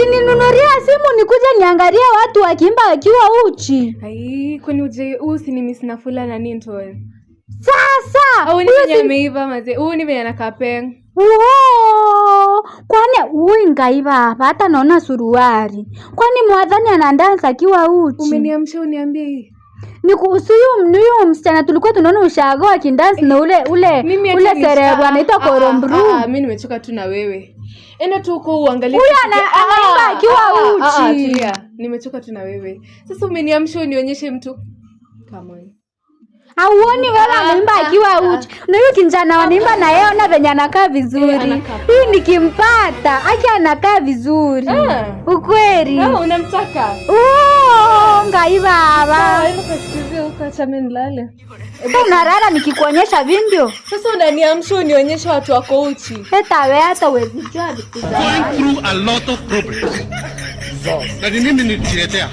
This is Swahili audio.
Ulininunulia simu nikuje niangalie watu wakiimba wakiwa uchi. Ai, kwani uje huu si ni Miss Nafula na Ninton? Sasa Au ni huyu venye si ameiva mazee. Huu ni venye anakaa peng. Uho, kwani ui ngai baba, hata naona suruari. Kwani mwadhani anandansa akiwa uchi? Umeniamsha uniambie hii. Ni kuhusu huyu msichana tulikuwa tunaona ushago akindansi na ule ule Mimi ule hata serebu anaitwa Korombru. Mimi nimechoka tu na wewe. Enda tu huko uangalie. Huyu anaimba akiwa uchi. Tulia. Nimechoka tu na wewe. Sasa umeniamsha unionyeshe mtu. Come on. Hauoni wewe anaimba akiwa uchi. Na huyu kijana wanaimba na yeye, ona venye anakaa vizuri. Eh, anakaa Huyu nikimpata, aki anakaa vizuri. Ah. Ukweli. Ah, unamtaka? Oh, ngai baba. Sawa, enda kasikizie huko, acha mimi nilale. Sasa unalala nikikuonyesha video. Sasa unaniamsha unionyeshe watu wako uchi. Hata wewe hata huwezi jua vitu za Going through a lot of problems. Na ni mimi nilijiletea.